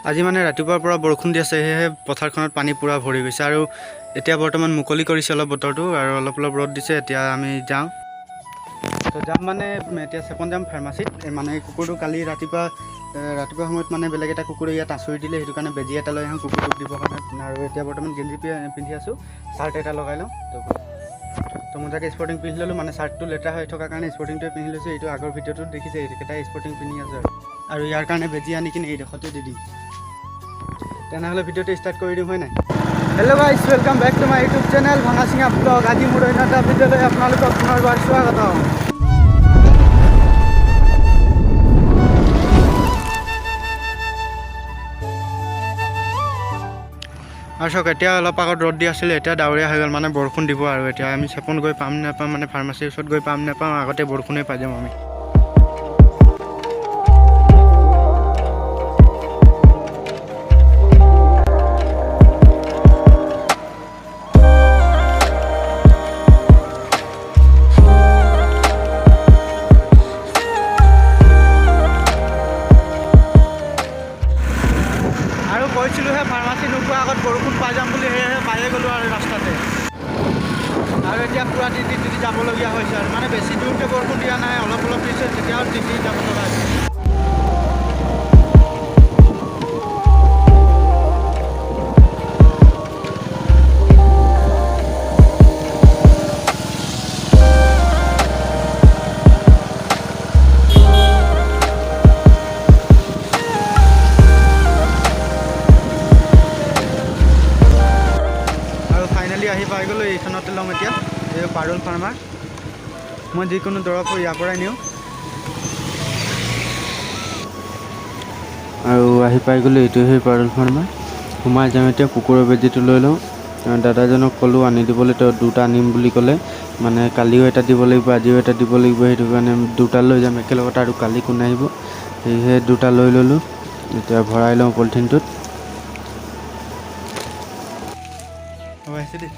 আজি মানে ৰাতিপুৱাৰ পৰা বৰষুণ দি আছে, সেয়েহে পথাৰখনত পানী পূৰা ভৰি গৈছে। আৰু এতিয়া বৰ্তমান মুকলি কৰিছে অলপ বতৰটো আৰু অলপ অলপ ৰ'দ দিছে। এতিয়া আমি যাওঁ, তো যাম মানে এতিয়া চেপন যাম ফাৰ্মাচীত। মানে কুকুৰটো কালি ৰাতিপুৱা ৰাতিপুৱা সময়ত মানে বেলেগ এটা কুকুৰে ইয়াত আঁচুৰি দিলে, সেইটো কাৰণে বেজী এটা লৈ আহোঁ কুকুৰটোক দিবৰ কাৰণে। আৰু এতিয়া বৰ্তমান গেঞ্জি পিন্ধি আছোঁ, চাৰ্ট এটা লগাই লওঁ। তো মজাকৈ স্পৰ্টিং পিন্ধি ল'লোঁ, মানে চাৰ্টটো লেতেৰা হৈ থকাৰ কাৰণে স্পৰ্টিংটোৱে পিন্ধি লৈছোঁ। এইটো আগৰ ভিডিঅ'টোত দেখিছে, এইকেইটাই স্পৰ্টিং পিন্ধি আছোঁ। আৰু ইয়াৰ কাৰণে বেজী আনি কিনে এইডোখৰতে দি দিম। তেনেহ'লে ভিডিঅ'টো ষ্টাৰ্ট কৰি দিওঁ, হয় নাই? Hello guys, welcome back to my YouTube channel ভঙা চিঙা ব্লগ। আজি মোৰ অন্য এটা ভিডিঅ'লৈ আপোনালোকক পুনৰবাৰ স্বাগতম। আৰু চাওক, এতিয়া অলপ আগত ৰ'দ দি আছিলে, এতিয়া ডাৱৰীয়া হৈ গ'ল, মানে বৰষুণ দিব। আৰু এতিয়া আমি চেপন গৈ পাম নাপাম, মানে ফাৰ্মাচীৰ ওচৰত গৈ পাম নাপাম, আগতে বৰষুণেই পাই যাম আমি। আৰু কৈছিলোঁহে ফাৰ্মাচী নোপোৱা আগত বৰষুণ পাই যাম বুলি, সেয়েহে পায়ে গ'লোঁ আৰু ৰাস্তাতে। আৰু এতিয়া পূৰা তিতি তিতি যাবলগীয়া হৈছে। আৰু মানে বেছি দূৰকৈ বৰষুণ দিয়া নাই, অলপ অলপ দিছে, তেতিয়াও তিতি যাব লগা হৈছে। আৰু ফাইনেলি আহি পাই গ'লোঁ, এইখনতে ল'ম এতিয়া, এই পাৰুল ফাৰ্মাৰ। মই যিকোনো দৰৱ ইয়াৰ পৰাই নিওঁ। আৰু আহি পাই গ'লোঁ, এইটো সেই পাৰুল ফাৰ্মাৰ। সোমাই যাওঁ এতিয়া, কুকুৰৰ বেজীটো লৈ লওঁ। দাদাজনক ক'লোঁ আনি দিবলৈ, তেওঁ দুটা আনিম বুলি ক'লে। মানে কালিও এটা দিব লাগিব, আজিও এটা দিব লাগিব, সেইটো কাৰণে দুটা লৈ যাম একেলগতে। আৰু কালি কোন আহিব, সেয়েহে দুটা লৈ ল'লোঁ। এতিয়া ভৰাই লওঁ পলিথিনটোত। আহিছে দেই।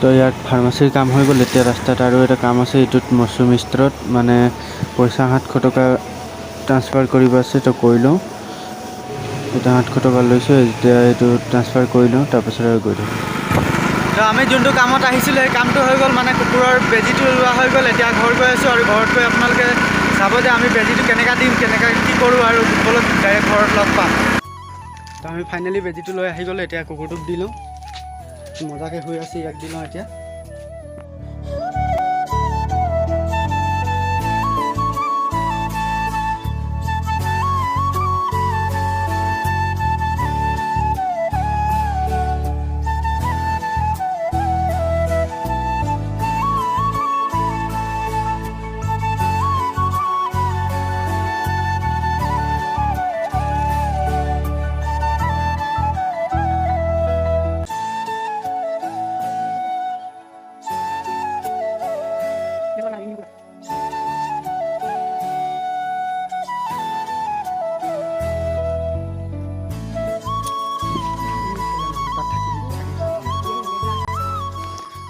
তো ইয়াত ফাৰ্মাচীৰ কাম হৈ গ'ল। এতিয়া ৰাস্তাত আৰু এটা কাম আছে, এইটোত মৌচুম ষ্ট'ৰত মানে পইচা 700 টকা ট্ৰান্সফাৰ কৰিব আছে, তো কৰি লওঁ। এতিয়া 700 টকা লৈছোঁ, এতিয়া এইটো ট্ৰান্সফাৰ কৰি লওঁ, তাৰপাছত আৰু গৈ থাকিম। তো আমি যোনটো কামত আহিছিলোঁ সেই কামটো হৈ গ'ল, মানে কুকুৰৰ বেজীটো লোৱা হৈ গ'ল। এতিয়া ঘৰ গৈ আছোঁ আৰু ঘৰত গৈ আপোনালোকে চাব যে আমি বেজীটো কেনেকৈ দিম, কেনেকৈ কি কৰোঁ, আৰু ব'লক ডাইৰেক্ট ঘৰত লগ পাম। তো আমি ফাইনেলি বেজীটো লৈ আহি গ'লোঁ, এতিয়া কুকুৰটোক দিলোঁ। মজাকৈ শুই আছে, ইয়াক দিলোঁ এতিয়া।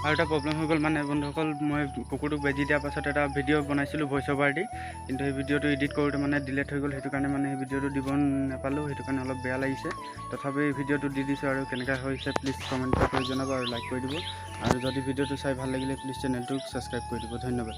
আৰু এটা প্ৰব্লেম হৈ গ'ল, মানে বন্ধুসকল, মই কুকুৰটোক বেজী দিয়াৰ পাছত এটা ভিডিঅ' বনাইছিলোঁ ভইচ অভাৰ দি, কিন্তু সেই ভিডিঅ'টো এডিট কৰোঁতে মানে ডিলেট হৈ গ'ল, সেইটো কাৰণে মানে সেই ভিডিঅ'টো দিব নাপালোঁ, সেইটো কাৰণে অলপ বেয়া লাগিছে। তথাপি এই ভিডিঅ'টো দি দিছোঁ, আৰু কেনেকুৱা হৈছে প্লিজ কমেণ্ট কৰি জনাব আৰু লাইক কৰি দিব। আৰু যদি ভিডিঅ'টো চাই ভাল লাগিলে প্লিজ চেনেলটোক ছাবস্ক্ৰাইব কৰি দিব। ধন্যবাদ।